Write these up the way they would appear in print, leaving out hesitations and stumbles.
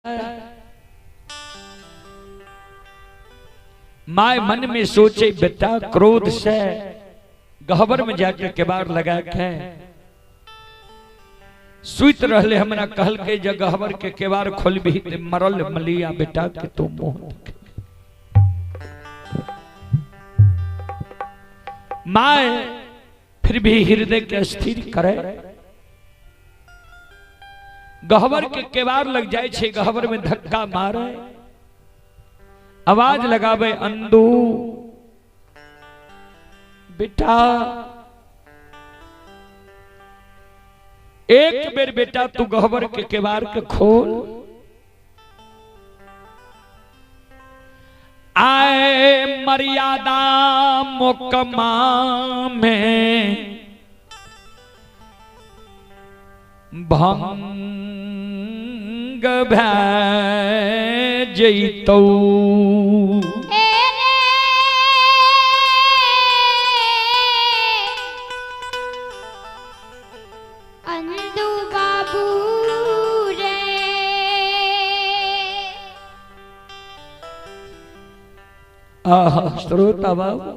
My मन में सोचे बेटा क्रोध से गहबर में जाके केबार लगा के सुत रहले। हमरा कहल के जे गहबर के केबार खोलबी ते मरल मलिया बेटा के तो मुंह देख। My फिर भी हृदय के स्थिर करे, गहबर के केबार लग जाए छे, गहबर में धक्का मारे, आवाज लगावे अंदू बेटा, एक बेर बेटा तू गहबर के केबार के खोल। आए मर्यादा मोकमा में भंग भै जैतौ। अंदू बाबू रे आहा श्रोता बाबू,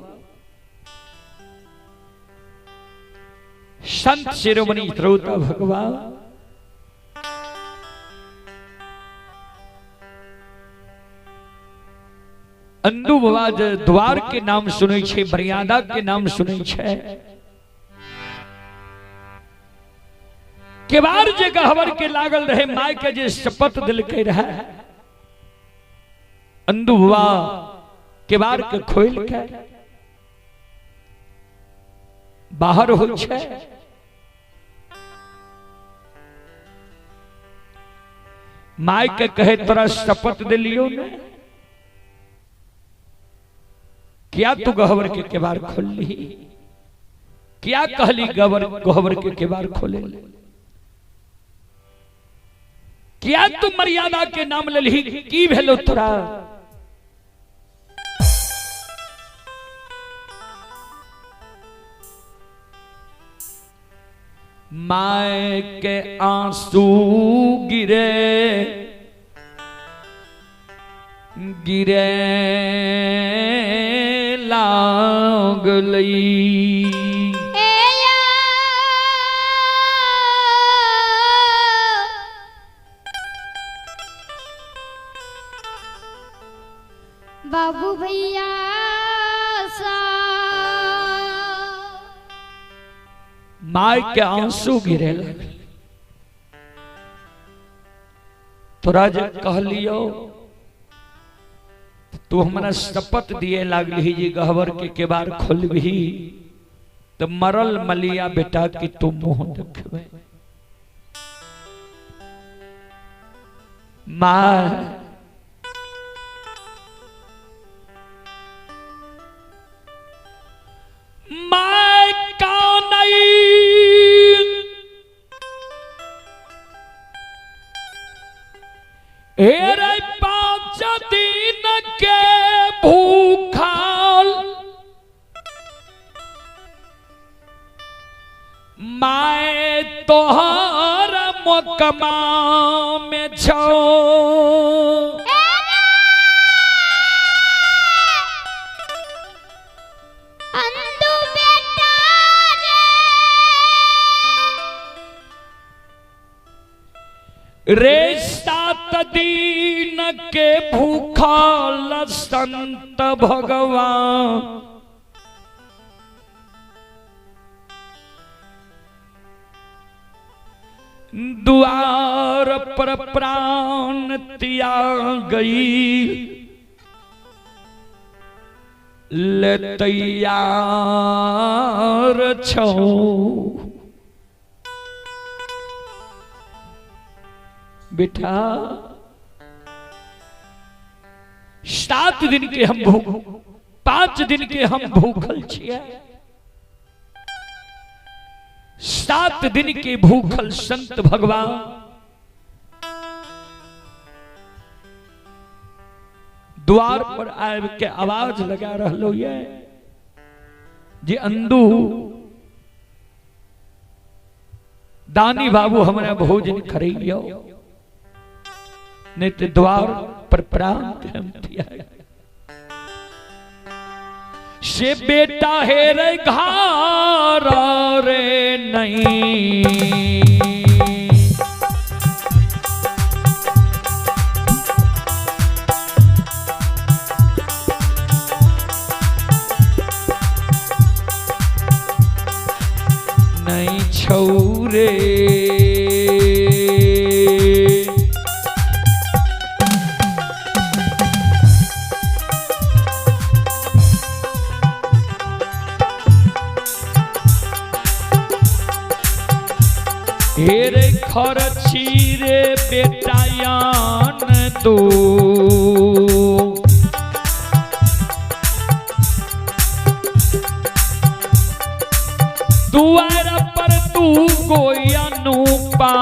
संत शिरोमणि श्रोता भगवान अंदू बाबा जे द्वार के नाम सुनै छे, मर्यादा के नाम सुनै छे, केबार जे गहबर के लागल रहे, my के जे शपथ दिलकै रहे, अंदू बाबा केबार के खोल के बाहर हो छे। My के कहे तोरा शपथ दिलियो ने, क्या तू गहबर के केबार खोल ली? क्या कहली गहबर के केबार खोले? क्या तू मर्यादा के नाम लेलही? की भेलो तोरा? My के आंसू गिरे गिरे लागलई। बाबू भैया सा my के आंसू गिरे लगल। तोरा जे कहलियो तू हमरा शपथ दिए लागली जे गहबर के केबार खोलबी तो मरल मलिया बेटा की तू मुंह देखबे। माँ my कानई हेरे 5 दिन के भूखाल my तोहर मोकमा में छो। अंदू बेटा रे 7 दिन के भूखल संत भगवान द्वार पर प्राण त्याग गई ले तैयार छो। बेटा 7 दिन के हम भूख 5 दिन के हम भूखल छियै। 7 दिन के भूखल संत भगवान द्वार पर आबि के आवाज लगा रहलो ये जे अंदू दानी बाबू हमरा भोजन करैयो। नहीं तो द्वार पर प्राण हम त्याग से बेटा हे रे घर रे नहीं। नहीं छौरे हेरे खर्ची रे बेटा यान तू दुआर पर तू कोई अनुपा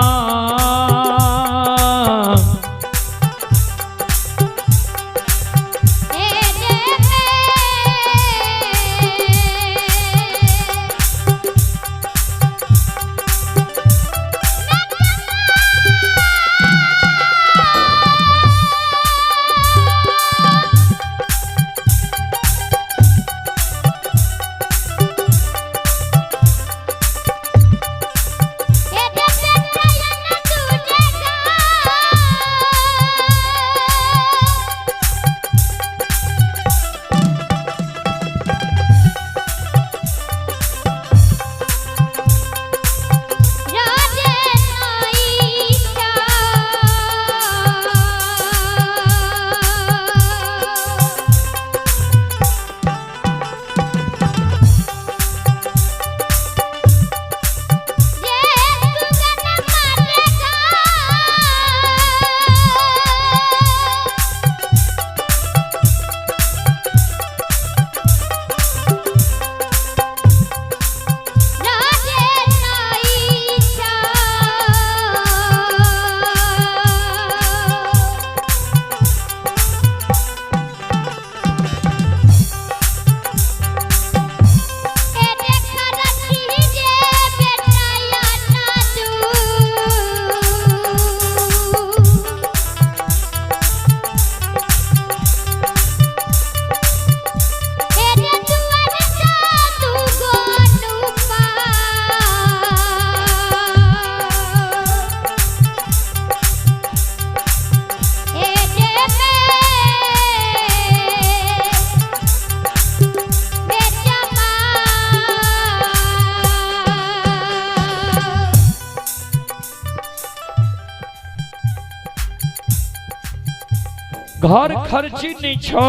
घर खर्ची नहीं छो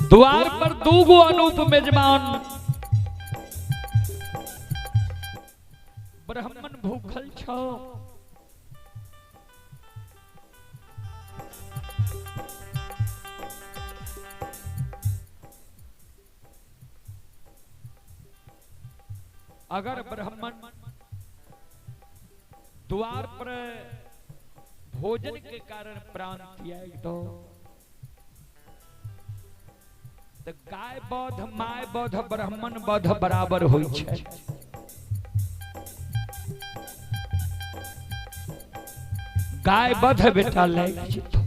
द्वार पर दूगो अनूप मेजबान ब्राह्मण भूखल छो अगर ब्राह्मण द्वार पर भोजन के कारण प्राण त्याग दो तो गाय बध my बध ब्राह्मण बध बराबर होई छै। गाय बध बेटा लाग जेतो।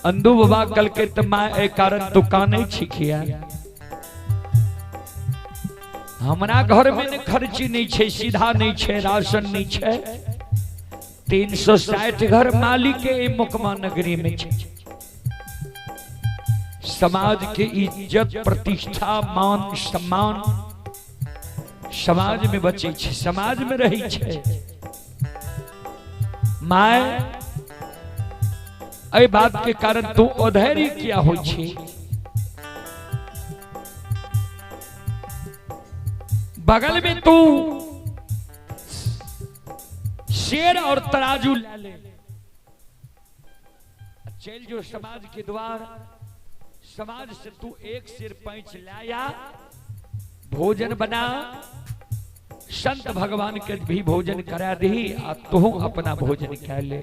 अंदू बाबा कल के त my ए कारण तू कानै छिखिया हमारा घर में ने खर्ची नहीं छे, सीधा नहीं छे, राशन नहीं छे। 360 घर मालिक के मुकमा नगरी में छे। समाज के इज्जत प्रतिष्ठा मान सम्मान समाज में बचे छे, समाज में रही छे। My ए बात के कारण तू अधैर्य क्या हो छे। बगल में तू शेर और तराजू ले ले, चल जो समाज के द्वार, समाज से तू एक सिर पैंच लाया, भोजन बना, संत भगवान के भी भोजन करा दी आ तू अपना भोजन कर ले।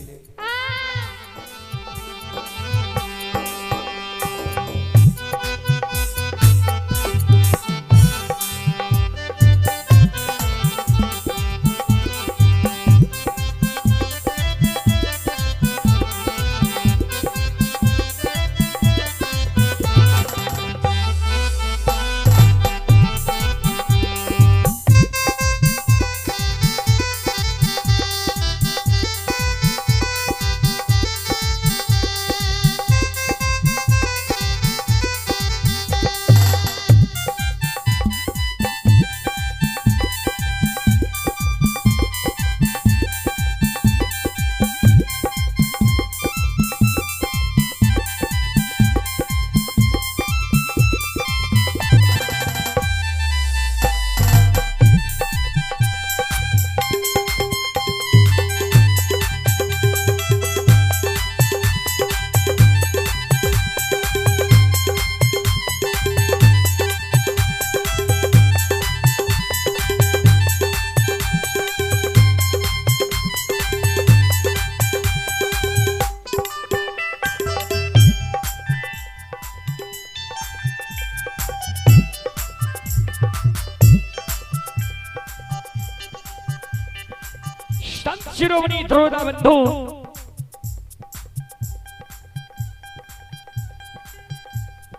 शिरोमणि ध्रुवदा बंधु,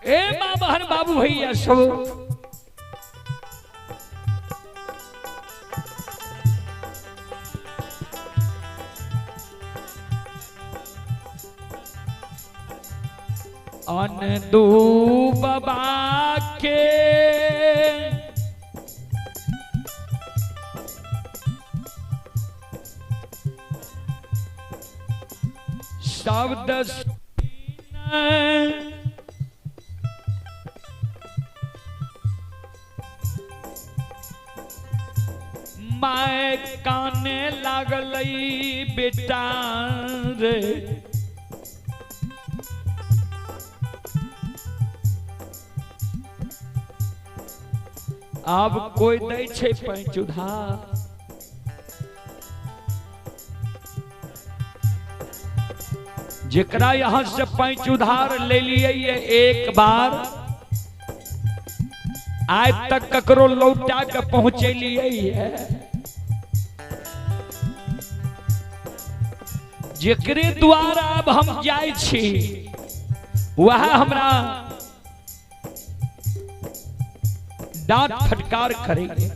ए माँ बहन बाबू भैया सब, अनदू बाबा के शब्द my काने लागलई बेटा रे, अब कोई दै छै पैंच उधार। जेकरा यहां से पैंच उधार ले लिए एक बार, आज तक ककरो लौटा के पहुंचे लिए है। जेकरे द्वारा अब हम जाय छी वह हमरा डांट फटकार करेंगे।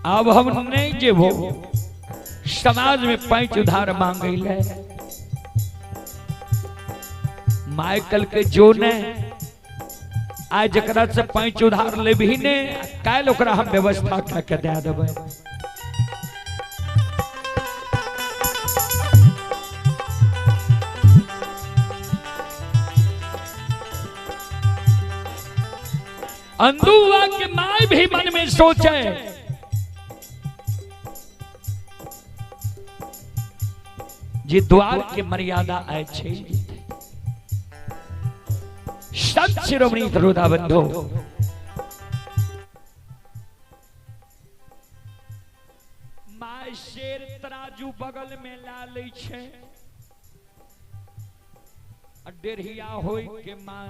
अब हम नहीं जेबो समाज में पैंच उधार मांगे ले। माइकल के जो ने आज जकरा से पैंच उधार ले भी ने, काल्हि ओकरा हम व्यवस्था कऽ के दए देबै। अंदुआ के my भी मन में सोचे, जे द्वार के मर्यादा आए छै। संत शिरोमणि धरोधा बंधु, my शेर तराजू बगल में ला लै छै, डेढ़िया होय के my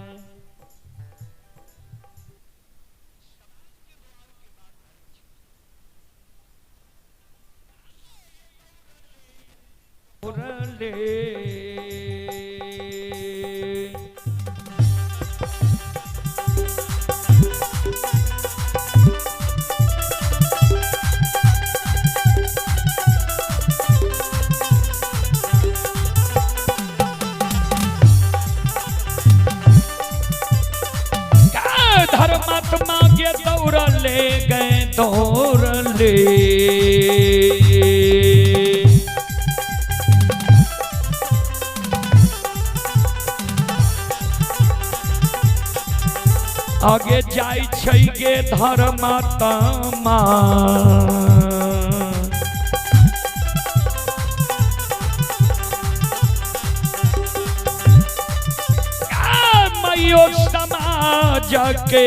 ले। धर्मात्मा के दौड़ ले गए, दौड़ ले। आगे जाय छै गे धर्मात्मा, मयो समाज के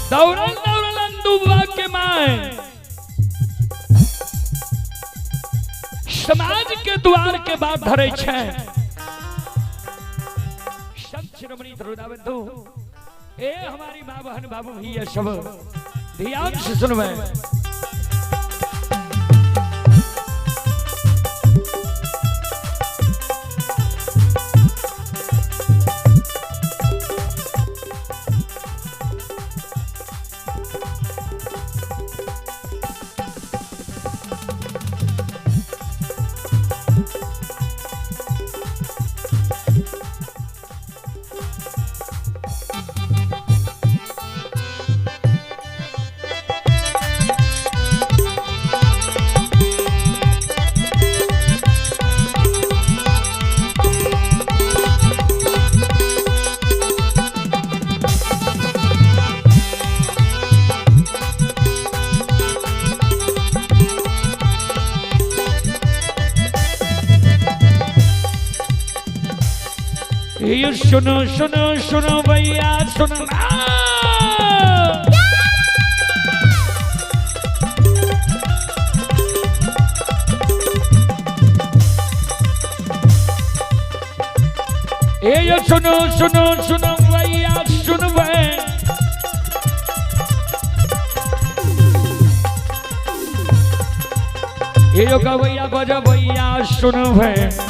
दौड़ल दौड़ल अंदुआ के my समाज के द्वार के बाद धरे छै। श्रोता बंधु, ए हमारी माँ बहन बाबू भैया सब ध्यान से सुनवे। ये सुनो सुनो सुनो भैया सुनो। ये सुनो सुनो सुनो भैया सुनो ये जो गवैया गज भैया सुनो भैया।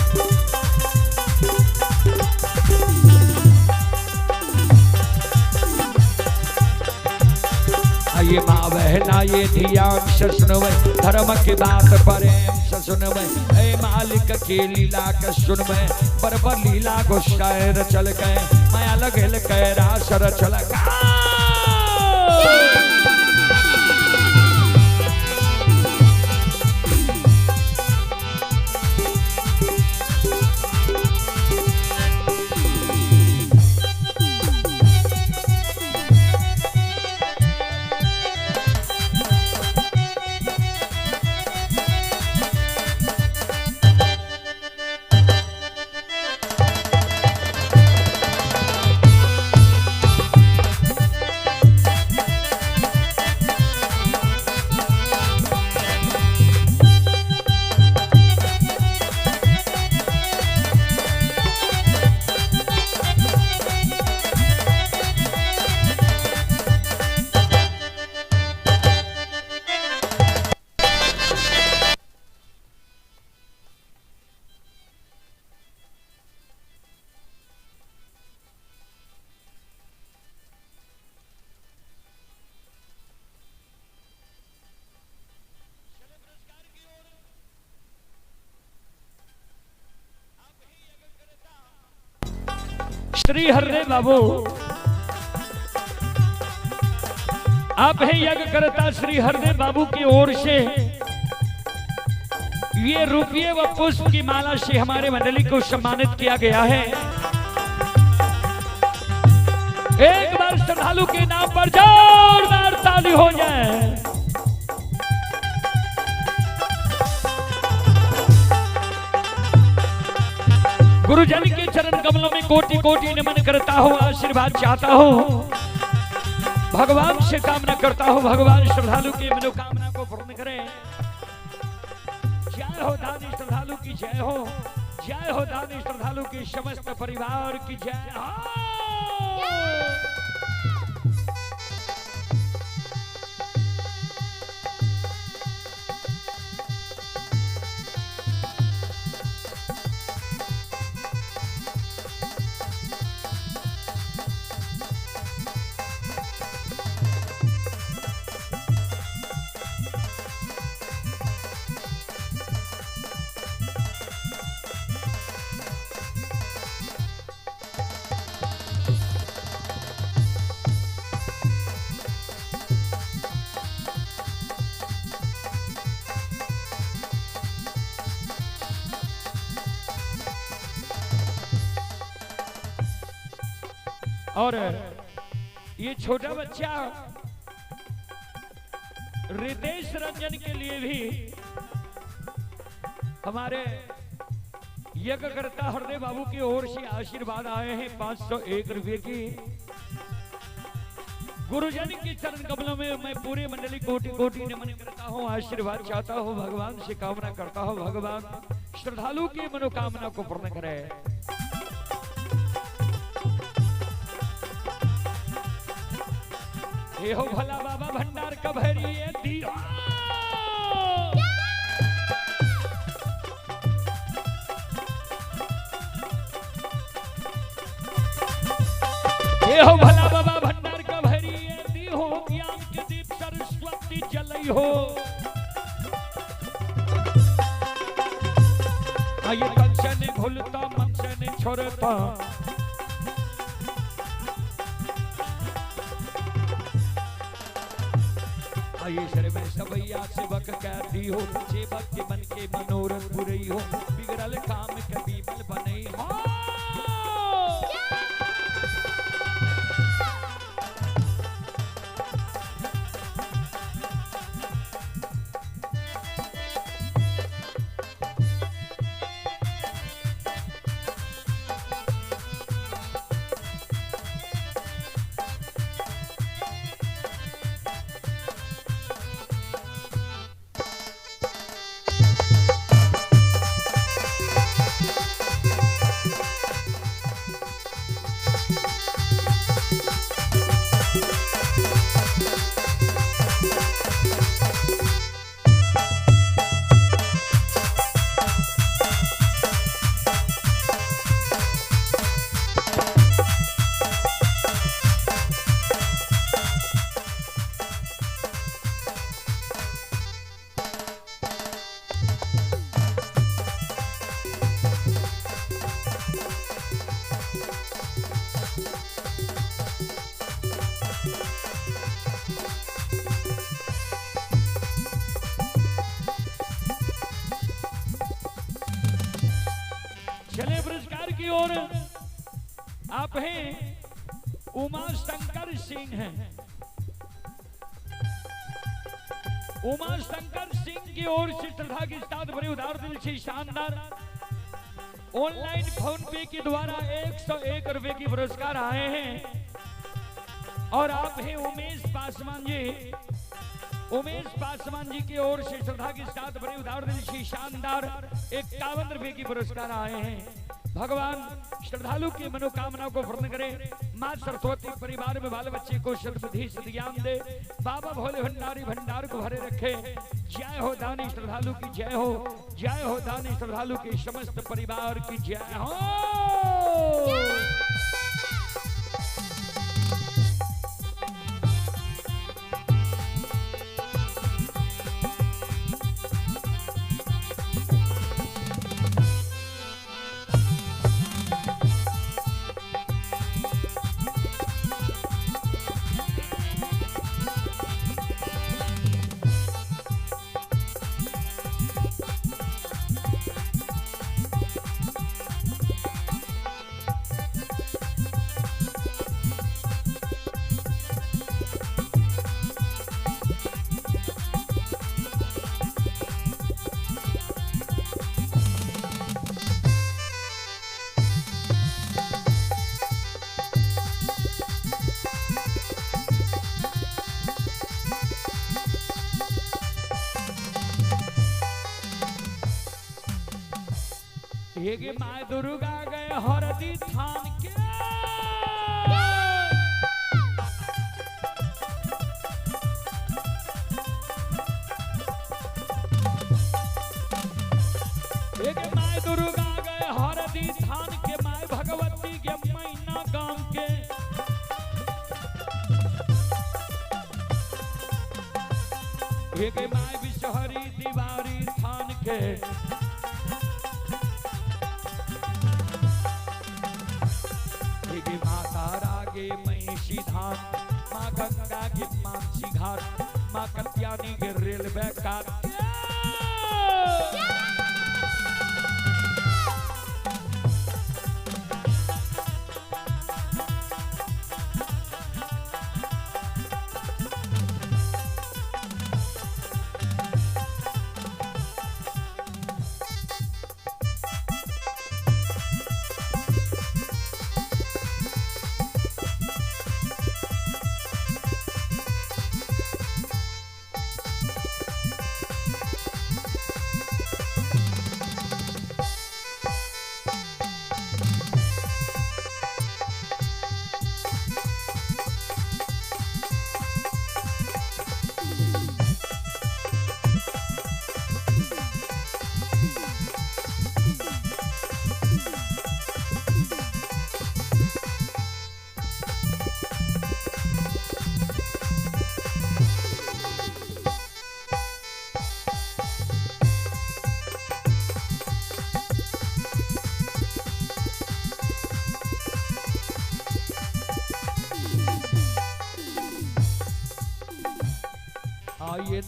ये माँ बहना ये ध्यान से सुनवे, धर्म की बात प्रेम से सुनवे, ए मालिक के लीला के सुनवे, बरबर लीला को शायर चल गए, माया लगेल के रासर चल गए। श्री हरदेव बाबू आप हैं यज्ञ करता श्री हरदेव बाबू की ओर से ये रुपये व पुष्प की माला से हमारे मंडली को सम्मानित किया गया है। एक बार श्रद्धालु के नाम पर जोरदार ताली हो जाए। गुरुजन के चरण कमलों में कोटि कोटि नमन करता हूँ, आशीर्वाद चाहता हूँ, भगवान से कामना करता हूँ, भगवान श्रद्धालु की मनोकामना को पूर्ण करें। जय हो दानी श्रद्धालु की जय हो, जय हो दानी श्रद्धालु की समस्त परिवार की जय हो। और ये छोटा बच्चा रितेश रंजन के लिए भी हमारे यज्ञकर्ता हरदेव बाबू की ओर से आशीर्वाद आए हैं 501 रुपये की। गुरुजन के चरण कमलों में मैं पूरे मंडली कोटि कोटि नमन करता हूँ, आशीर्वाद चाहता हूँ, भगवान से कामना करता हूँ, भगवान श्रद्धालु की मनोकामना को पूर्ण करे। हे हो भला बाबा भंडार कभरिए दियो। हे हो भला बाबा भंडार कभरिए दियो, ज्ञान के दीप सरस्वती जलई हो। ये तन से नहीं भूलता मन से नहीं छोड़ता, ये शर में सबैया सेवक कहती हो, सेवक के मन के मनोरथ पुरई हो, बिगड़ल काम के बीमल बनई हो। चले पुरस्कार की ओर। आप हैं उमा शंकर सिंह हैं। उमा शंकर सिंह की ओर से श्रद्धा के साथ बड़े उदार दिल से शानदार ऑनलाइन फोन पे के द्वारा 101 रुपए की पुरस्कार आए हैं। और आप हैं उमेश पासवान जी। उमेश पासवान जी की ओर से श्रद्धा के साथ बड़े उदार दिल से शानदार 51 रुपए की पुरस्कार आए हैं। भगवान श्रद्धालु की मनोकामना को पूर्ण करे। माँ सरस्वती परिवार में बाल बच्चे को सद्बुद्धि सद्ज्ञान दे। बाबा भोले भंडारी भंडार को भरे रखे। जय हो दानी श्रद्धालु की जय हो, जय हो दानी श्रद्धालु के समस्त परिवार की जय हो। हे माँ दुर्गा गए हरदी थान के, एक माँ दुर्गा गए हरदी थान के, माँ भगवती के मैना गांव के। एक माँ विषहरी दीवारी थान के, महिषी धाम, माँ गंगा के मानसी घाट, माँ कत्यानी के रेलवे काट।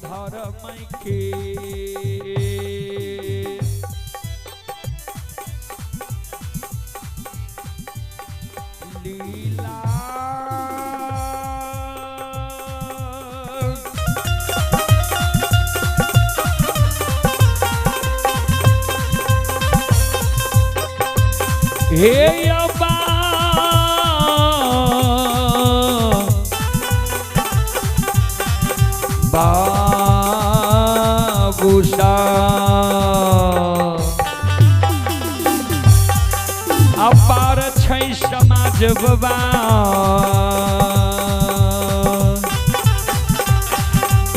धर्म के। लीला हे अब्बा बाबूसा अपार छै समाज बाबा,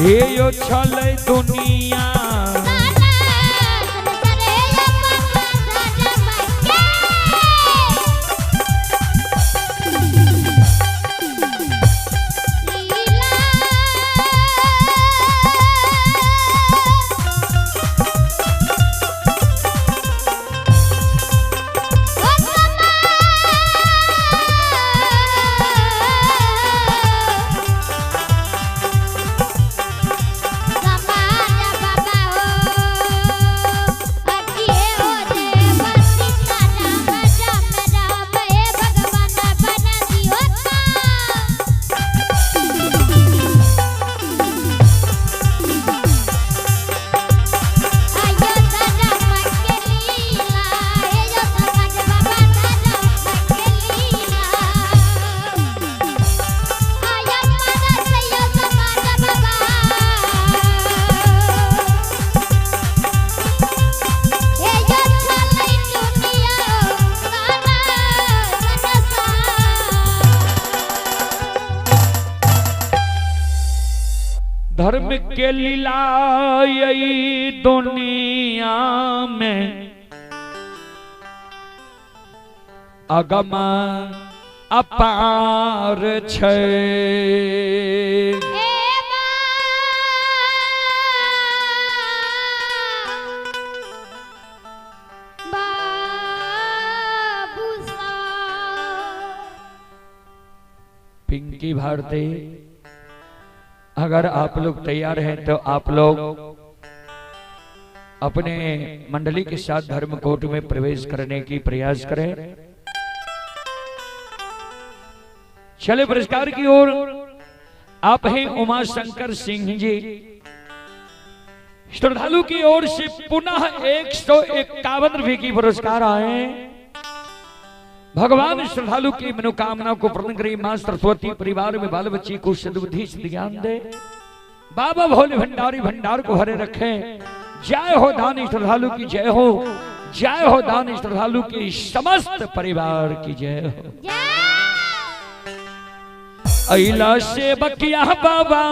हे यो छलै दुनिया धर्म के लीला यही दुनिया में अगम अपार छै। पिंकी भारती, अगर आप लोग तैयार हैं तो आप लोग अपने मंडली के साथ धर्मकोट में प्रवेश करने की प्रयास करें। चले पुरस्कार की ओर। आप हैं उमा शंकर सिंह जी, श्रद्धालु की ओर से पुनः 151 रुपए की पुरस्कार आए। भगवान श्रद्धालु की मनोकामना को पूर्ण करे, मां सरस्वती परिवार में बाल बच्ची को सद्बुद्धि सद्ज्ञान दे, बाबा भोले भंडारी भंडार को हरे रखे। जय हो दानी श्रद्धालु की जय हो, जय हो दानी श्रद्धालु की समस्त परिवार की जय हो। अइला से बकिया बाबा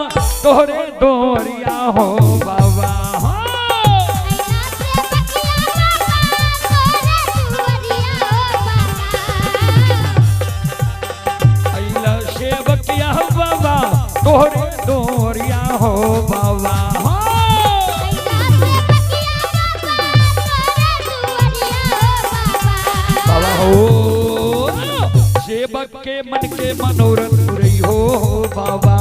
तोहरे दोरिया हो बाबा, अइला से बकिया बाबा तोहरे दोरिया हो बाबा, बाबा हो सेवक के मन के मनोरथ पुरई हो बाबा,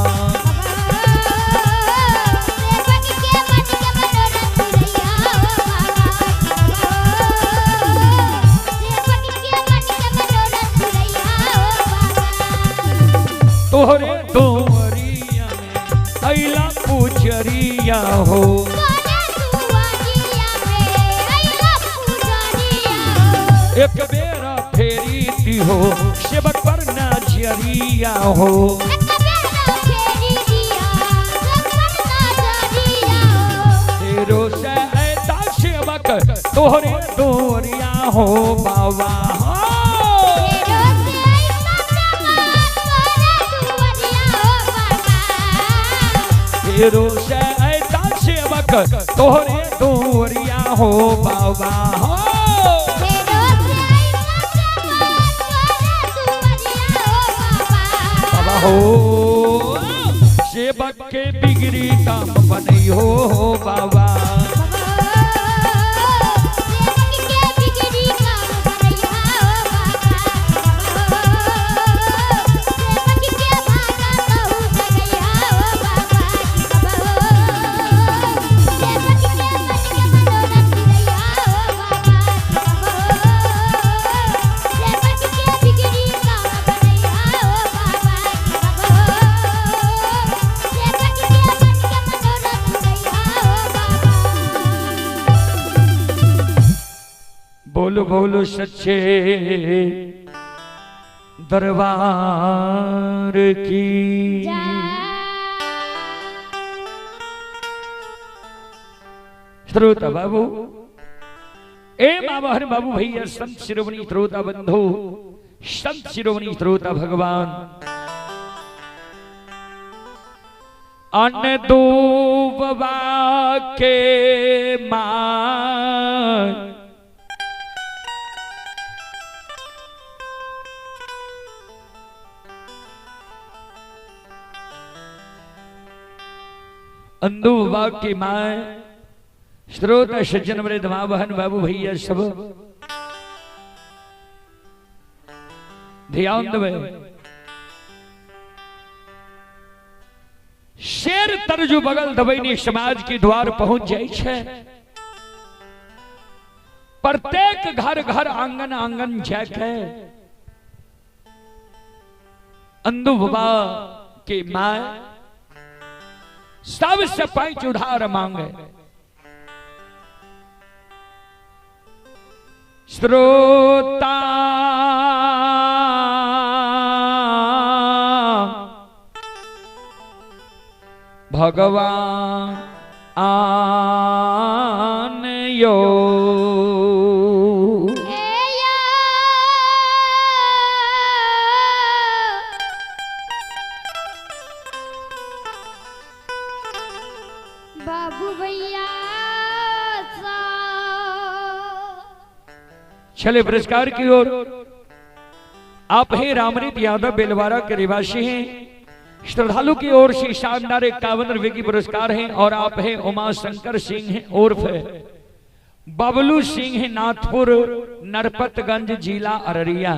तोहरे दोरिया में अइला पुजरिया हो, एक बेरा फेरी दी हो सेवक पर नजरिया हो, तेरो से ऐता सेवक तोहरे दोरिया हो बाबा, तेरो से ऐता सेवक तोहरे दोरिया हो बाबा, हो सेवक के बिगड़ी काम बनई हो बाबा, बोलो बोलो सच्चे दरबार की। श्रोता बाबू ए बाबा हर बाबू भैया संत शिरोमणि श्रोता बंधु संत शिरोमणि श्रोता भगवान अन्न दूबा के मां अंदूबा की मां श्रोता सज्जन वृद्ध मां बहन बाबू भैया सब ध्यान देवे। शेर तरजू बगल दबैनी समाज के द्वार पहुंच जाए छे। प्रत्येक घर घर आंगन आंगन जाके अंदू बाबा के मां सबसे पैंच उधार मांगे। श्रोता भगवान आन यो बाबू भैया। चले पुरस्कार की ओर। आप हैं रामरीत यादव बेलवारा के निवासी हैं। श्रद्धालु की ओर से शानदार 51 रुपए की पुरस्कार हैं। और आप हैं उमा शंकर सिंह उर्फ बबलू सिंह नाथपुर नरपतगंज जिला अररिया।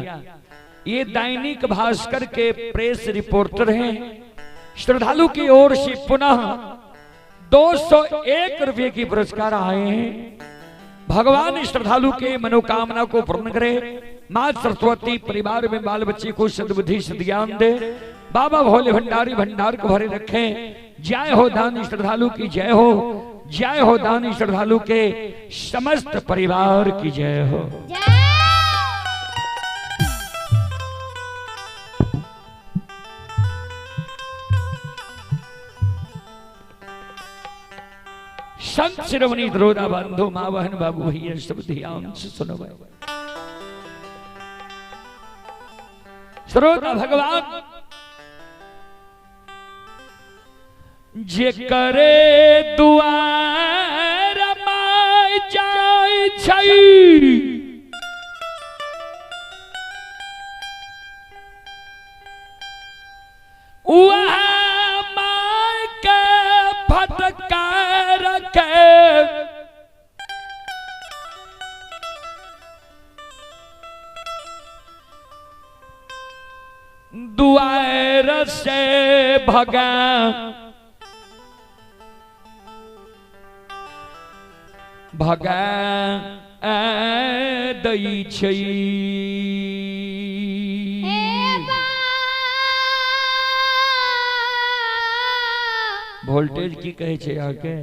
ये दैनिक भास्कर के प्रेस रिपोर्टर हैं। श्रद्धालु की ओर से पुनः 201 रुपए की पुरस्कार आए हैं। भगवान श्रद्धालु के मनोकामना को पूर्ण करे। मां सरस्वती परिवार में बाल बच्चे को सद्बुद्धि सद्ज्ञान दे। बाबा भोले भंडारी भंडार को भरे रखें। जय हो दानी श्रद्धालु की जय हो। जय हो दानी श्रद्धालु के समस्त परिवार की जय हो। संत शिरोमणि द्रोणा बंधु माँ बहन बाबू भैया सब ध्यान से सुनो। श्रोता भगवान जे करे दुआर my जाय छै वह my के फटकार के दुआर से भगा भगा दै छै। वोल्टेज की कहै छै अहाँके?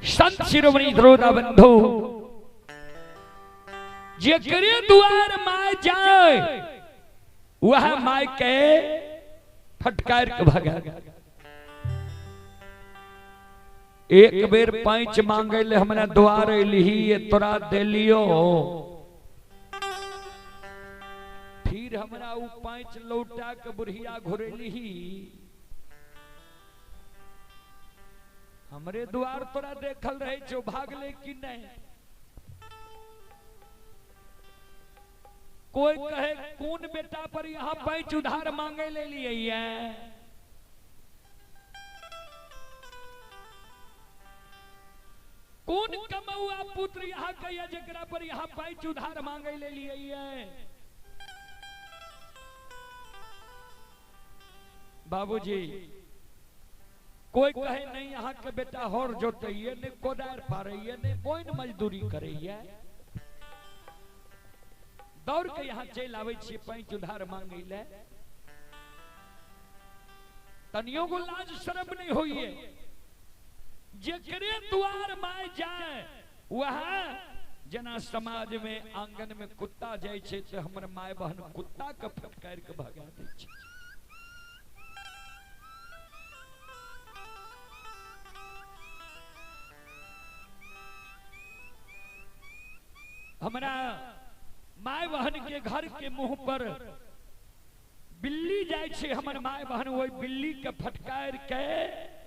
संत शिरोमणि द्रोणा बंधु जेकरे दुआर my जाय वह my के फटकार के भगा। एक बेर पैंच मांगे ले हमरा द्वार अलिही तोरा देलियो, फिर हमरा उ पैंच लौटा के बुढ़िया घुरेलिही। हमरे द्वार तोरा देखल रहे छो भागले कि नहीं? कोई कहे कौन बेटा पर यहाँ पैंच उधार मांगे ले लिए है? कौन कमौआ पुत्र यहाँ कहिया जकरा पर यहाँ पैंच उधार मांगे ले लिए है? बाबूजी कोई कहे नहीं यहाँ के बेटा हर जोतइए नहीं कोदार पारैये नहीं बोइन मजदूरी करैये, दौड़ के यहाँ चल आबै छियै पैंच उधार मांगे ले। तनियो को लाज शर्म नहीं होइए। जेकरे द्वार my जाए वह जना समाज में आंगन में कुत्ता जाय छै ते हमर my बहन कुत्ता के फटकार के भगा दै छै। हमरा my बहन के घर के मुंह पर बिल्ली जाय छै, हमर my बहन ओहि बिल्ली के फटकार के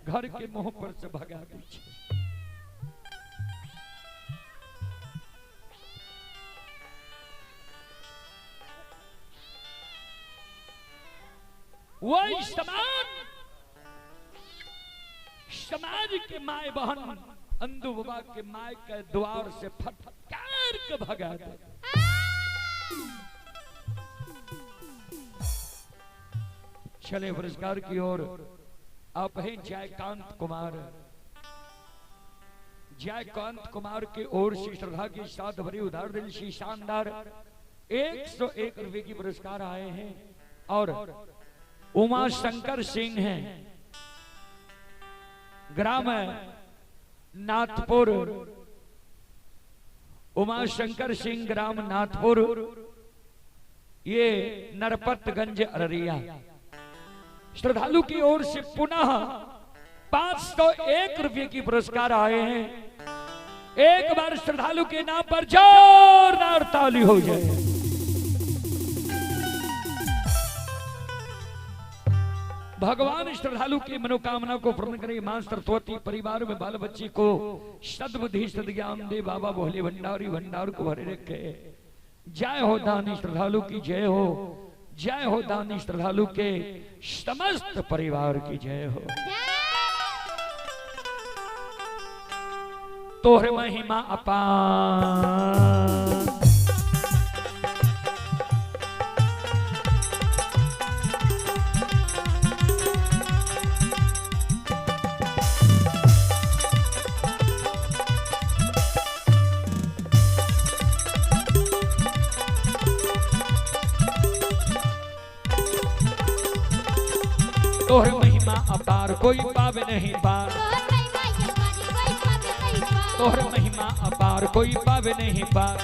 घर के मुंह पर से भगा दै छै। वही समाज समाज के my बहन अंधु बाबा के my के द्वार से फटकार के भगा दे। चले पुरस्कार की ओर। आप हैं जयकांत कुमार। जयकांत कुमार की ओर से श्रद्धा के साथ भरी उधार दिल से शानदार 101 रुपए की पुरस्कार आए हैं। और उमा शंकर सिंह हैं, ग्राम नाथपुर। उमा शंकर सिंह ग्राम नाथपुर, ये नरपतगंज अररिया। श्रद्धालु की ओर से पुनः 501 रुपए की पुरस्कार आए हैं। एक बार श्रद्धालु के नाम पर जोरदार ताली हो जाए। भगवान श्रद्धालु की मनोकामना को पूर्ण करे। मां सरस्वती परिवार में बाल बच्चे को सद्बुद्धि सद्ज्ञान दे। बाबा भोले भंडारी भंडार को भरे रखे। जय हो दानी श्रद्धालु की जय हो। जय हो दानी श्रद्धालु के समस्त परिवार की जय हो। तोहर महिमा अपार। तोहर महिमा अपार कोई पावे नहीं पार। तोहर महिमा अपार कोई पावे नहीं पार।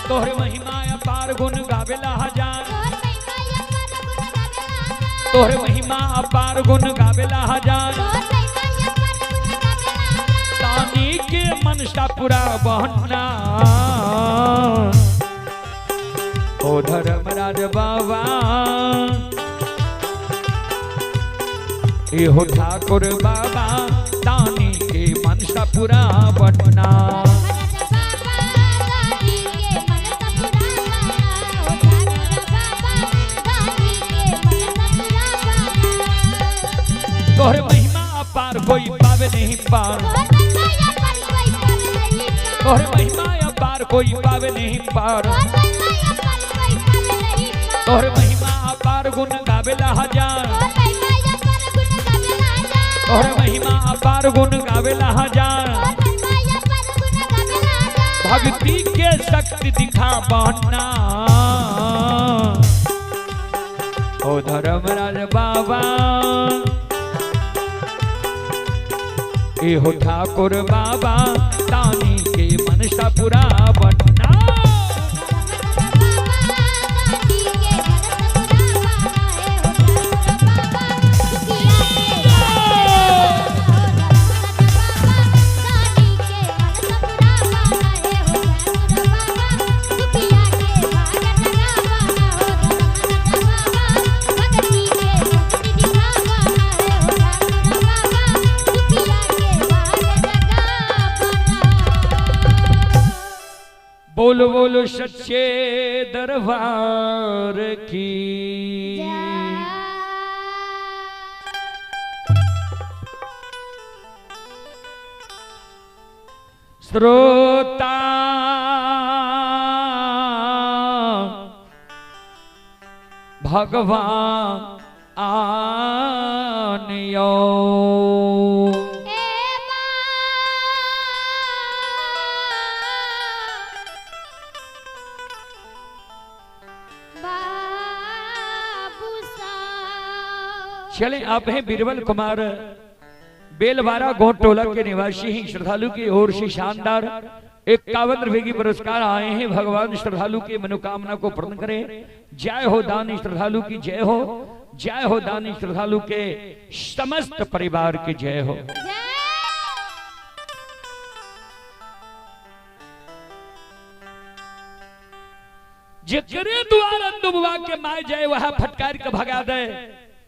तोहर महिमा अपार गुण गावेला हजार। तोहर महिमा अपार गुण गावेला हजार। तानी के मनसा पूरा बहना। ओ धर्मराज बाबा एहो ठाकुर बाबा दानी के मनसा पूरा बटना। तोहर महिमा अपार कोई पावे नहीं पार। तोहर महिमा अपार कोई पावे नहीं पार। तोहर महिमा अपार गुण गावेला हजार। तोहर महिमा अपार गुण गावेला हजार। भक्ति के शक्ति दिखा बहना। ओ धर्मराज बाबा एहो ठाकुर बाबा दानी के मनसा पूरा बटना। बोलो बोलो सच्चे दरबार की। श्रोता भगवान आनियो। चले आप हैं बीरबल कुमार बेलवारा गोटोला के निवासी हैं। श्रद्धालु की ओर से शानदार 51 रुपए की पुरस्कार आए हैं। भगवान श्रद्धालु की मनोकामना को पूर्ण करें। जय हो दानी श्रद्धालु की जय हो, जय हो दानी श्रद्धालु के समस्त परिवार की जय हो। जिकरे द्वार अंदू बाबा के my जाए वह फटकार के भगा दे।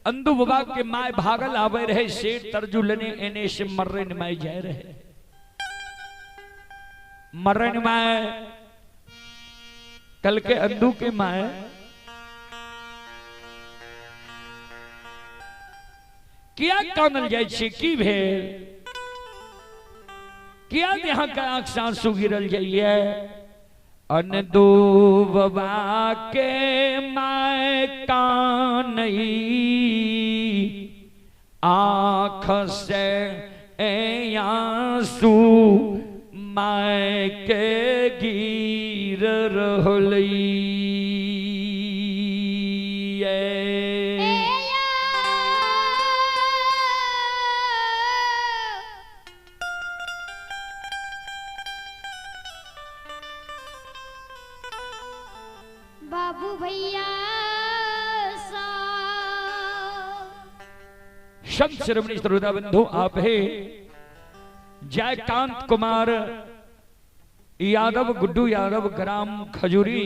अंदू बाबा के my भागल आवे रहे, शेर तरजू लेने एने से मर्रे my जाए रहे। मर्रे my कल के अंदू के my किया कानल जाय छी, की भेल, किया यहाँ के आंख से आंसू गिरल जाइए। अंदू बाबा के my कानई आँख से आंसू my के गिर रहलई। बाबू भैया संत शिरोमणि श्रोता बंधु आप है जयकांत कुमार यादव गुड्डू यादव ग्राम खजूरी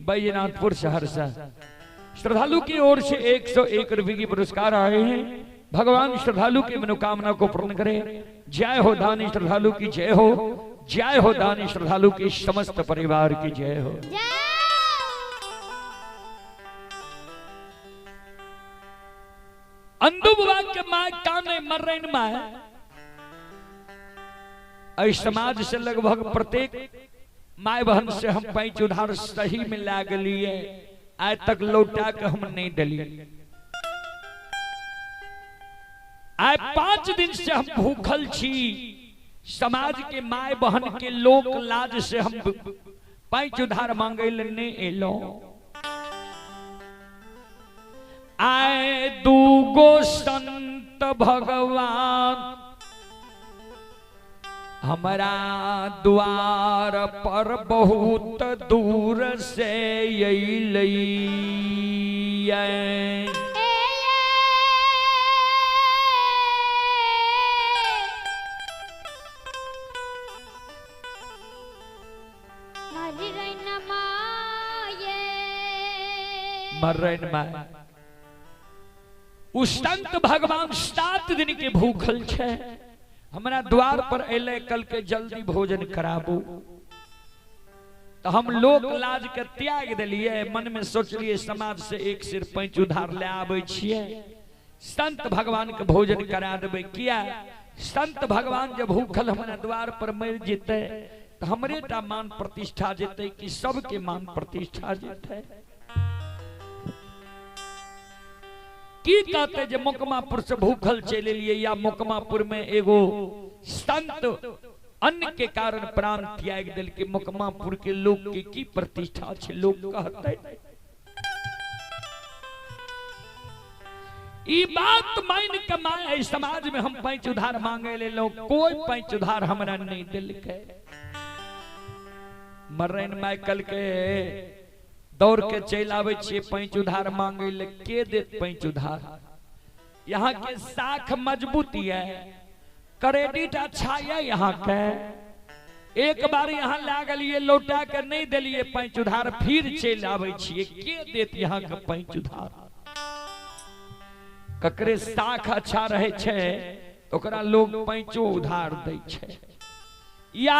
बैजनाथपुर सहरसा। श्रद्धालु की ओर से 101 रुपए की पुरस्कार आए हैं। भगवान श्रद्धालु की मनोकामना को पूर्ण करे। जय हो दानी श्रद्धालु की जय हो, जय हो दानी श्रद्धालु के समस्त परिवार की जय हो। अंदू बाबा के my काने मर्रैन my. एहि समाज से लगभग प्रत्येक my बहन से हम पैंच उधार सही में लागलिए, आय तक लौटा के हम नहीं दिलिए। आय 5 दिन से हम भूखल छी। समाज के my बहन के लोक लाज से हम पैंच उधार मांगे ले नहीं एलो। आए दूगो संत भगवान हमारा द्वार पर बहुत दूर से अइलै। मर्रैन my उस संत भगवान 7 दिन के भूखल छे, हमरा द्वार पर अले कल के जल्दी भोजन कराबू। तो हम लोक लाज के त्याग दिलिए, मन में सोचलिए समाज से एक सिर पैंच उधार ले आबै छियै, संत भगवान के भोजन करा देबै। किया संत भगवान जब भूखल हमरा द्वार पर मर जेतै तो हमरे टा मान प्रतिष्ठा जेतै कि सबके मान प्रतिष्ठा जेतै। की कहते जे मोकमापुर से भूखल चलि एलियै या मोकमापुर में एगो संत अन्न के कारण प्राण त्याग देलकै, मोकमापुर के लोग के की प्रतिष्ठा छै, लोग कहते। ई बात मान के my समाज में हम पैंच उधार मांगे ले लो, कोई पैंच उधार हमरा नहीं देलकै। मर्रैन my कल के दौड़ के चलि आबै छियै पैंच उधार मांगे ले, के देत पैंच उधार। यहाँ के साख मजबूत है, क्रेडिट अच्छा है यहाँ के। एक बार यहाँ लागलिए लौटा के नहीं दिलिए पैंच उधार, फिर चलि आबै छियै, के देत यहाँ के पैंच उधार। ककरे साख अच्छा रहे छै ओकरा लोग पैंचो उधार दै छै। या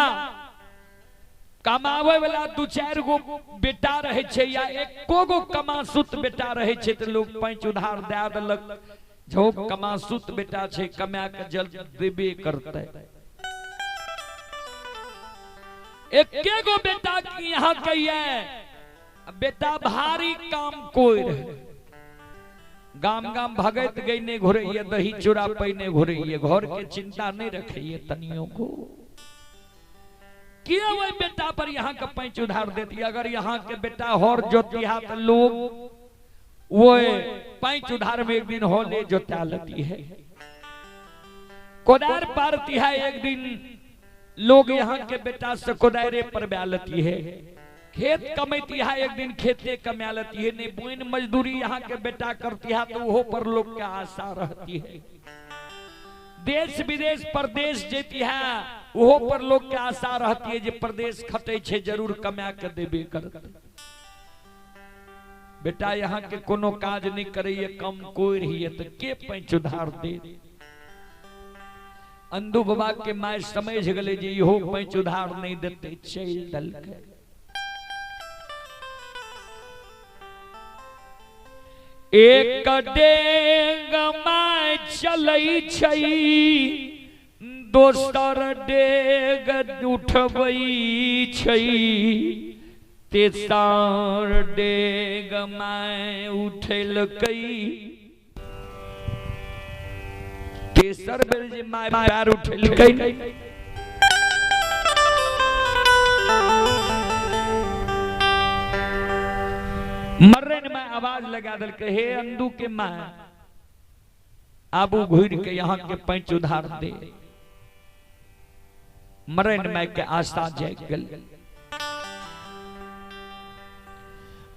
कमावे वाला 2-4 गो बेटा रहे छै या एको गो कमासुत बेटा रहे छै तो लोग पैंच उधार दे देलक, जो कमासुत बेटा छै कमा के जल्द देबे करतै। एके गो बेटा की यहाँ कहिए बेटा भारी काम कोई रहे, गाम गाम भगत गई नहीं घुरैये, दही चूड़ा पहिने घुरैये, घर के चिंता नहीं रखैये तनियों को। किया वही बेटा पर यहाँ का पैंच उधार देती। अगर यहाँ के बेटा हर जोतिहा तो लोग वो पैंच उधार में एक दिन होले जोता लेती है। कोदार पारती है। एक दिन लोग यहाँ के बेटा से कोदारे पर ब्यालती है, खेत कमैती है, एक दिन खेते कमा लेती है। नहीं बोइन मजदूरी यहाँ के बेटा करती है तो वो पर लोग के आशा रहती है। देश विदेश परदेश जेती है वो पर लोग के आशा रहती है जे परदेश खटे छे जरूर कमा के देबे करत। बेटा यहाँ के कोनो काज नहीं करे, कम कोई रही है तो के पैंच उधार दे। अंधू बाबा के my समझ गए जे इहो पैंच उधार नहीं देते, चल दलकै। एक डेग my चलै छै दोसर डेग उठबै छै, तेसर डेग my उठेलकै। तेसर बेर जे my पैर उठेलकै मर्रन में आवाज लगा दिलकै, हे अंधू के माँ आबू घुर के यहाँ के पैंच उधार दे। मरन माय के आशा जाग गेल,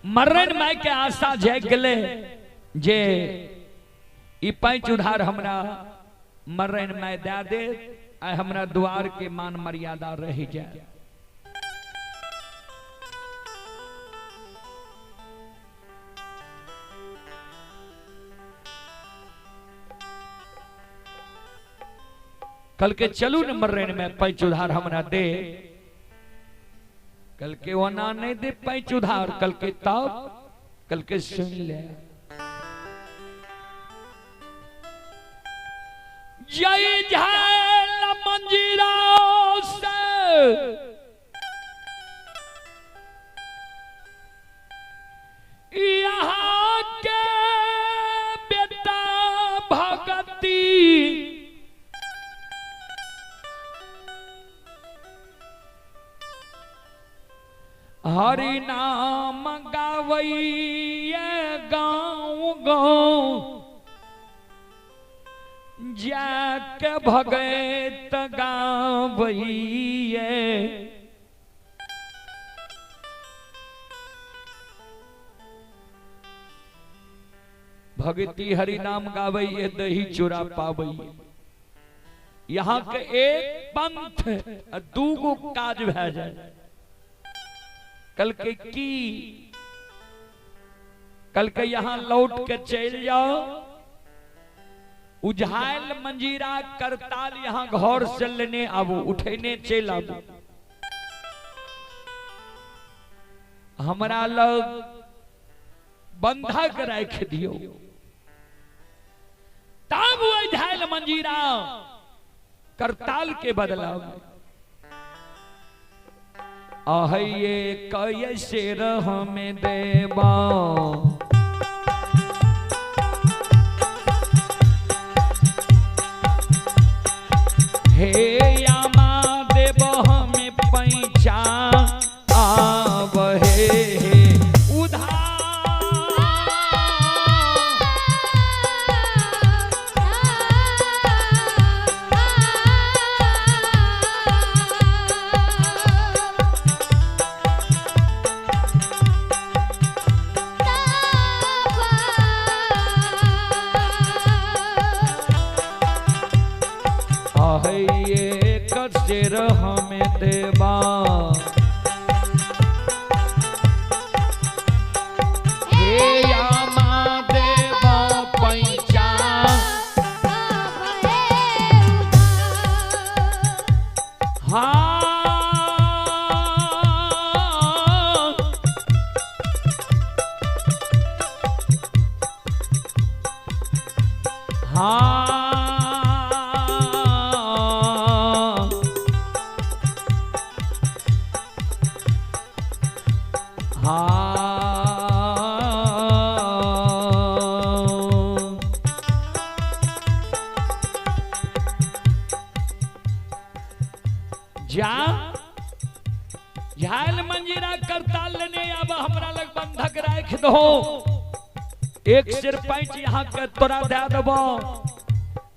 मरन माय के आशा जाग गेले जे ई पैंच उधार हमरा मरन माय दे दे, आ हमरा द्वार के मान मर्यादा रह जाए। कल के चलू न मर्रन में पैंच उधार हमरा दे, कल के ओना नहीं दे पैंच उधार, कल के तब कल के सुन ले। जय झाल मंजीरा से यहाँ के बेटा भगती हरि नाम गावैये गाँव गाँव जाके भगत गावैये। भगती हरि नाम गावैये दही चुरा पावैये। यहाँ के एक पंथ दूगो काज भै जाए। कल के की कल के यहां लौट के चल जाओ, उझायल मंजीरा करताल यहां घर से लेने आबू, उठेने चल आबू। हमरा लग बंधक रख दियो, तब उझायल मंजीरा करताल के बदलाव। अहये कय शेर हमें देवा, हे यामा देव हमें पैचा आव हे उधार। शेर हमें देवा, हे यामा देवा पैचा। हाँ हाँ जा झाल मंजीरा करताल लेने अब हमरा लग बंधक राख दो, एक सिर पैंच यहाँ के तोरा दे देबो।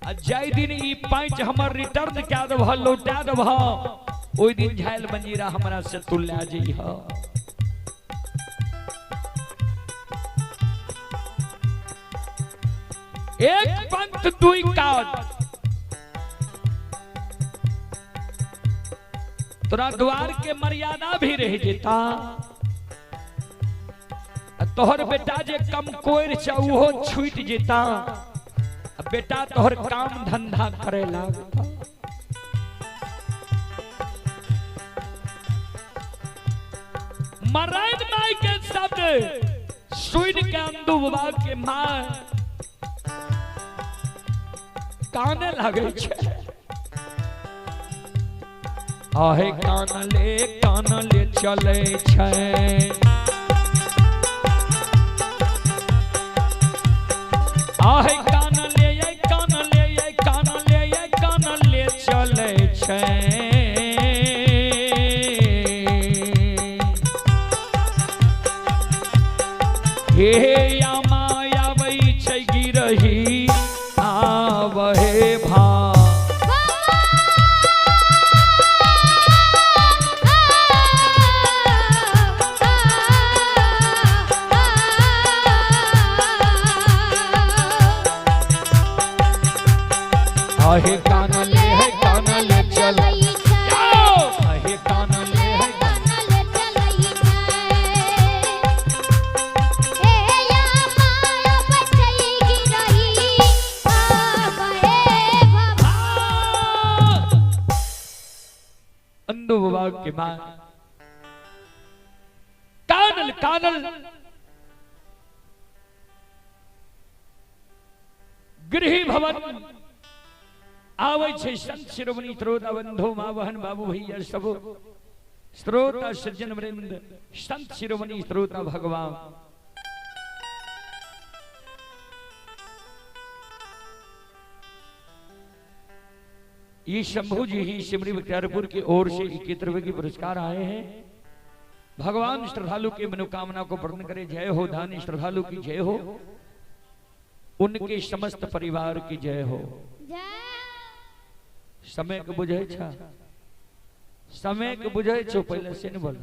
आ जाहि दिन ई पैंच हमर रिटर्न कए देबह, लौटा देबह, ओहि दिन झाइल मंजीरा हमरा से तू लए जइह। एक पंथ दुई काज, तोरा द्वार के मर्यादा भी रह जेता, तोहर बेटा जे कम कोर छ उहो छूट जेता, बेटा तोहर काम धंधा करे लागता। मराइन माई के शब्द सुन के अंदू बाबा के मां काने लगे छे। आहे कानले चले छे, आहे कानले कानले कानले कानले चले छे। हे यामा आबै छै गिरही आवहे भा आहे कानले है कानले चल आहे कानले है कानले चलई छै। हे या माया बचई गिरही आवे भवा। अंदू बाबा के मां कानल कानल गृह भवन आवे छे संत शिरोमणि श्रोता बंधु माँ बहन बाबू भैया सब श्रोता सज्जन वृंद संत शिरोमणि श्रोता भगवान। ये शंभू जी ही सिमरी बख्तियारपुर की ओर से 21 रुपए की पुरस्कार आए हैं। भगवान श्रद्धालु की मनोकामना को पूर्ण करे। जय हो दानी श्रद्धालु की जय हो, उनके समस्त परिवार की जय हो। समय के बुझे छा, समय के बुझे छो पहले से न बोल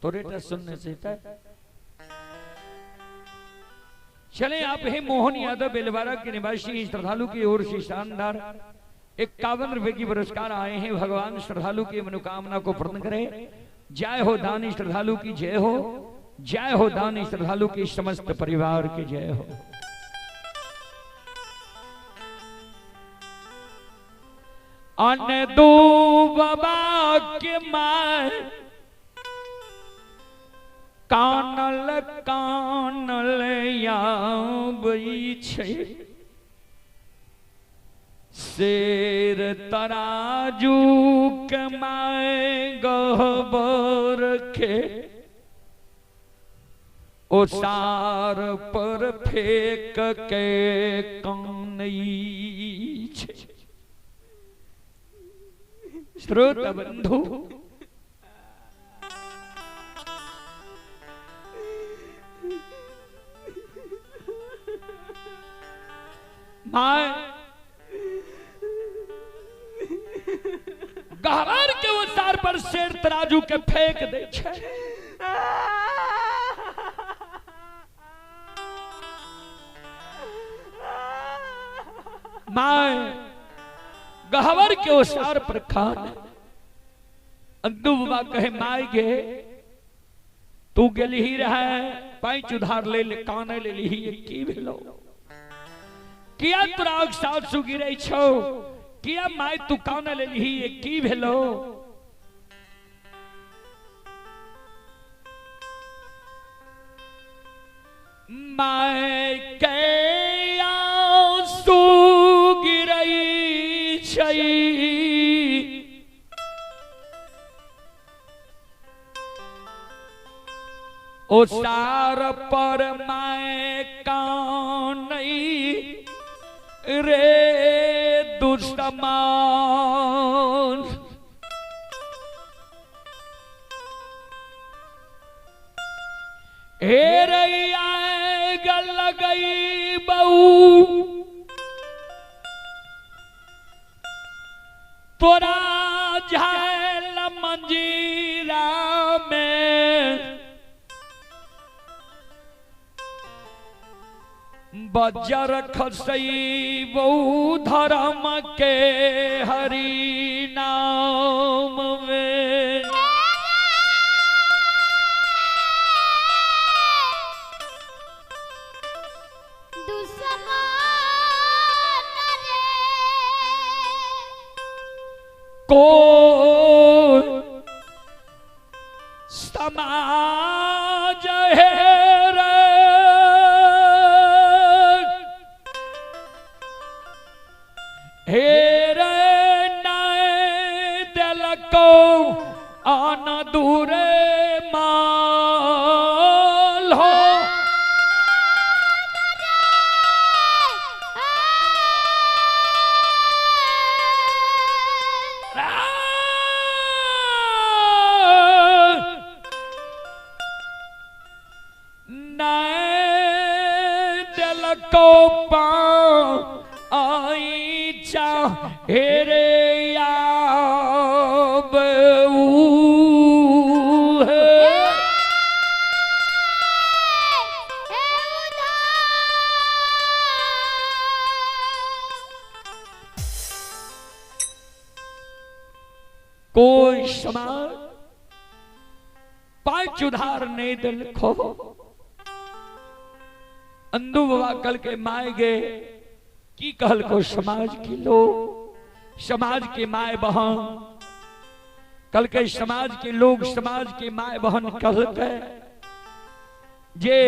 तोरे टा सुनने से चले। आप ही मोहन यादव बेलवारा के निवासी श्रद्धालु की ओर से शानदार 51 रुपए की पुरस्कार आए हैं। भगवान श्रद्धालु की मनोकामना को पूर्ण करे। जय हो दानी श्रद्धालु की जय हो, जय हो दानी श्रद्धालु के समस्त परिवार की जय हो। अन दो बाबा के मां कानल कानल आबै छै, शेर तराजू के my गहबर के ओसार पर फेंक के कानै छै। श्रोत बंधु my गहवर के ओसार पर शेर तराजू के फेंक दे छै। My गहवर के ओसार पर खान अंदू बाबा कहे my गे तू गेली ही रहे पैंच उधार ले ले काने ले ली की भेलो, किया तोरा सासु गिरे छो, किया my तू काने ले ली की भेलो। My के आंसू गिरई छै, ओसार पर my कानई रे दुश्मन। हे रैया गल गई बऊ तोरा झाल मंजीरा में बजर खसई बहु धर्म के हरि नाम में। को समाज है रे हेर दिल को आन दूरे माल हो। दिल को पा आई हेरे आब है। कोई समाज पांच उधार नहीं दिल खो। अंधु बाबा कल के माए गे की कहल को समाज की लोग, समाज के माए बहन, कल के समाज के लोग, समाज के माए बहन कहलकै जे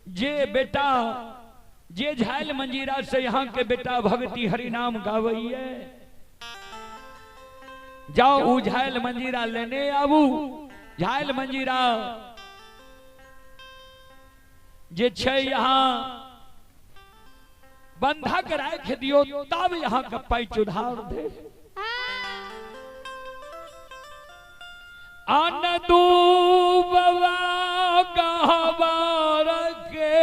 जे बेटा जे झायल मंजीरा से यहाँ के बेटा भक्ति हरि नाम गावैये, जाओ ऊ झायल मंजीरा लेने आबू। झायल मंजीरा जे छे यहाँ बंधक राख दियो तब यहाँ का पैच उधार दे। अन दूबवा गहवार के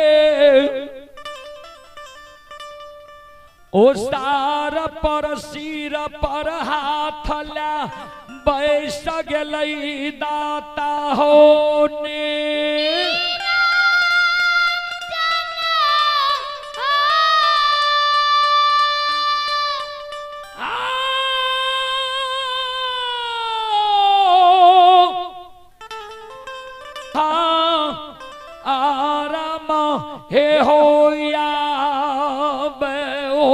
ओ सार पर सिर पर हाथ ला बैस गेलै दाता होने। आराम हे हो या ओ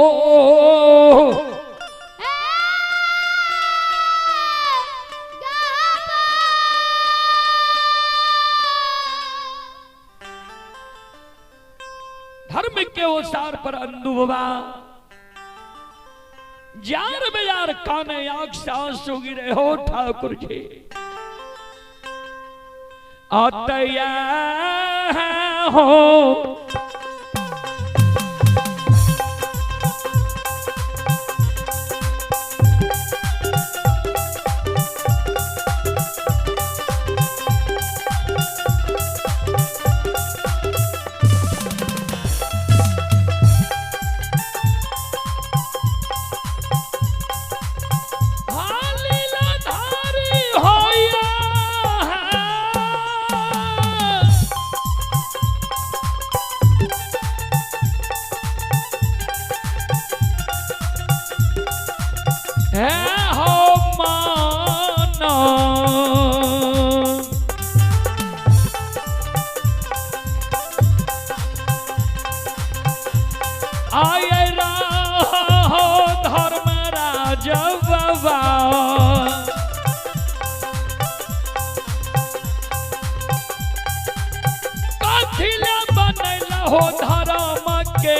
धर्म के ओसार पर अंधु बाबा जार बेजार काने आंख से आंसू गिरे हो ठाकुर जी। आतया हो हो धर्म के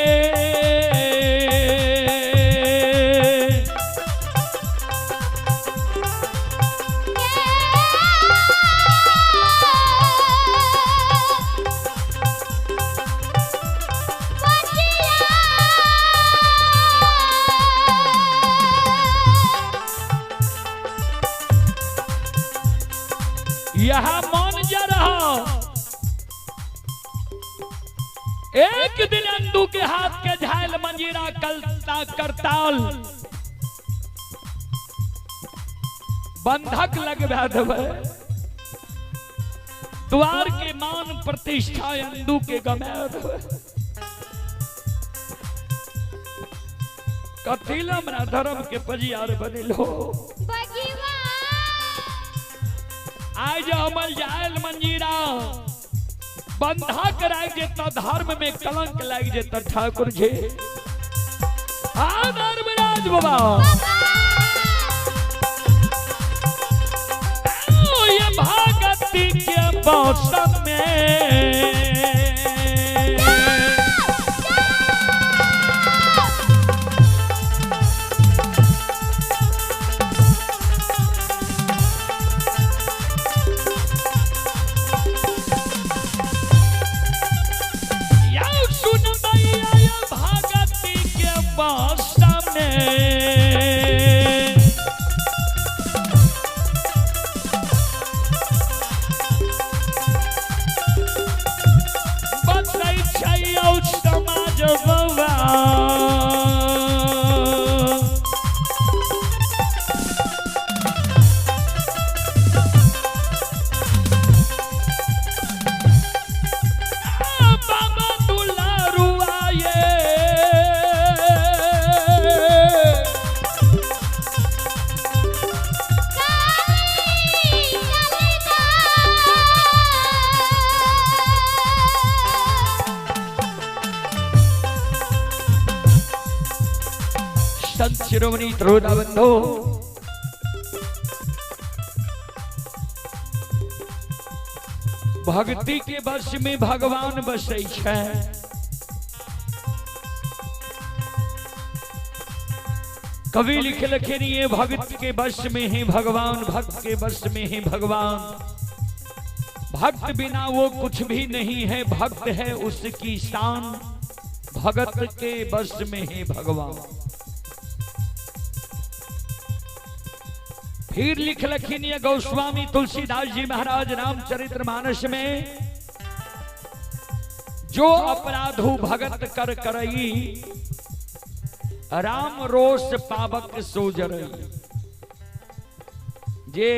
यह मन जरा एक दिन अंदू के हाथ के झायल मंजीरा कलता करताल बंधक लगवा देबै, द्वार के मान प्रतिष्ठा अंदू के गमा देबै। कथी ला हमरा धर्म के पजियार बनेलो? आइ जे हमर जायल मंजीरा बंधक लागि जेतै, धर्म में कलंक लागि जेतै। ठाकुर जी आ धर्मराज बाबा, ये भगती के मौसम में सुन मैया, ये भगती के मौसम में बसै छै औ समाज बउआ। बाबा दुलारुआ ये संत शिरोमणि त्रोदाबंधो, भक्ति के वश में भगवान बसै छै। कवि लिखलखिन ये भक्त के वश में ही भगवान, भक्त के वश में ही भगवान, भक्त बिना वो कुछ भी नहीं है, भक्त है उसकी शान, भगत के वश में ही भगवान। फिर लिखलखिन ये गोस्वामी तुलसीदास जी महाराज रामचरित्र मानस में, जो अपराधु भगत कर करई, राम रोष पावक सोजरई। जे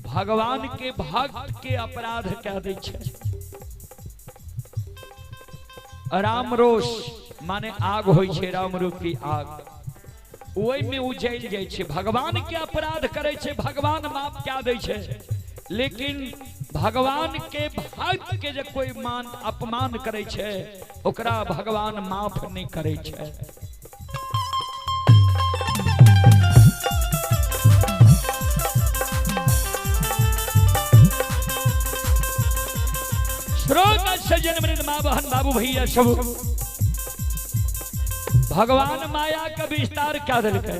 भगवान के भक्त के अपराध कह दै छै, राम रोष माने आग होइ छै, राम रूपी आग, ओहि में उजैल जाइ छै। भगवान के अपराध करै छै, भगवान माफ कए दै छै, लेकिन भगवान के भक्त के जे कोई मान अपमान करै छै, ओकरा भगवान माफ नहीं करै छै। श्रोता सज्जन वृंद, माँ बहन बाबू भैया सब, भगवान माया का विस्तार क्या दिलकै?